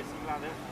မုၢ်စံ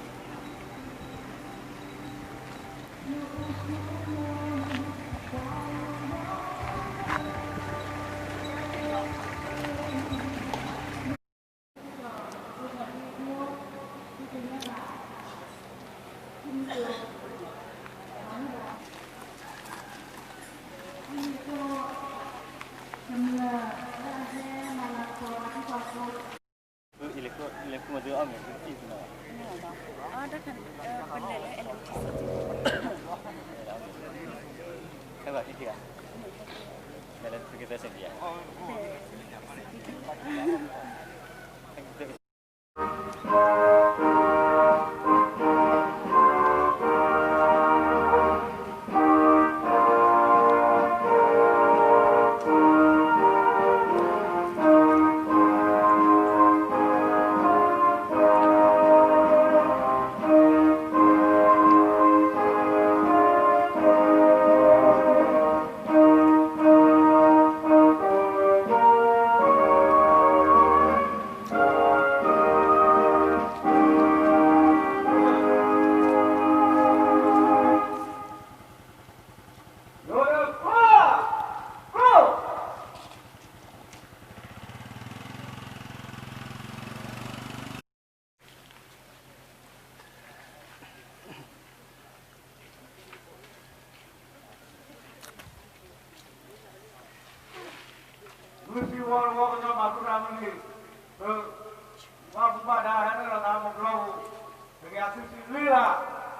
ဝီတဝီကညီမၤသရၣ်မုၢ်နံၤ, ပဘၣ်မူဘၣ်ဒါဟဲနုာ်လီၤသးမူဘျီပူၤ, ပကယၤသုးစံးလ့လး,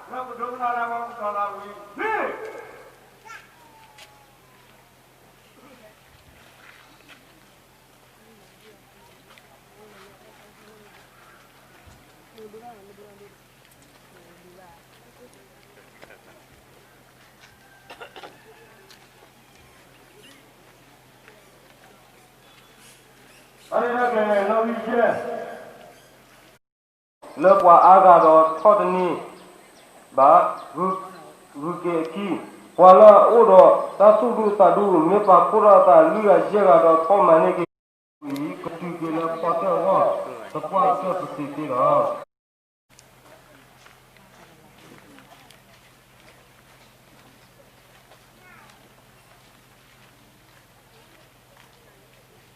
လၢပဒိကနၣ်လၢဝဲပတီၢ်လၢဝံၤလ့ အန့ၣ်ကဲနီၣ်ဂံၢ်ယဲၢ်, လၢပှၤအါဂၤဒီးထီၣ်တန့ၢ်ဘၣ်, ဂုၤက့ၤအခံ, ပှၤလၢအအိၣ်ဒီးတၢ်သူၣ်ဒူသးဒူ မ့ၢ်ပာ်ဖှိၣ်ထီၣ်အသးလွံၢ်ဂၤယဲၢ်ဂၤဒီးထီၣ်မၤန့ၢ်က့ၤ အံၤ ကတုၤက့ၤလၢပီၣ်တၢၣ်အဂီၢ်, တပှၢ်ကတၢၢ်ပသ့သ့လီၤ.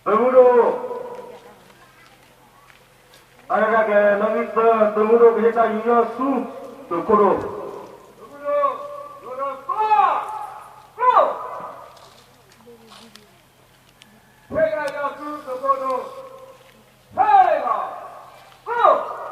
သုးမုၢ်ဒိၣ်, အါရကဲနီၣ်ဂံၢ်သၢ, သုးမုၢ်ဒိၣ်ကဟ့ၣ်တၢ်ယူးယီၣ်ဆူသုးခိၣ်ဒိၣ်, သုးမုၢ်ဒိၣ်, ဒိၣ်ဒီးသွါ, ကျိၣ် ဖဲကရၢယီၤသူသုးခိၣ်ဒိၣ်, ဖဲလီၤ, ကျိၣ်.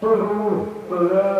ပရူၢ်ပလၢ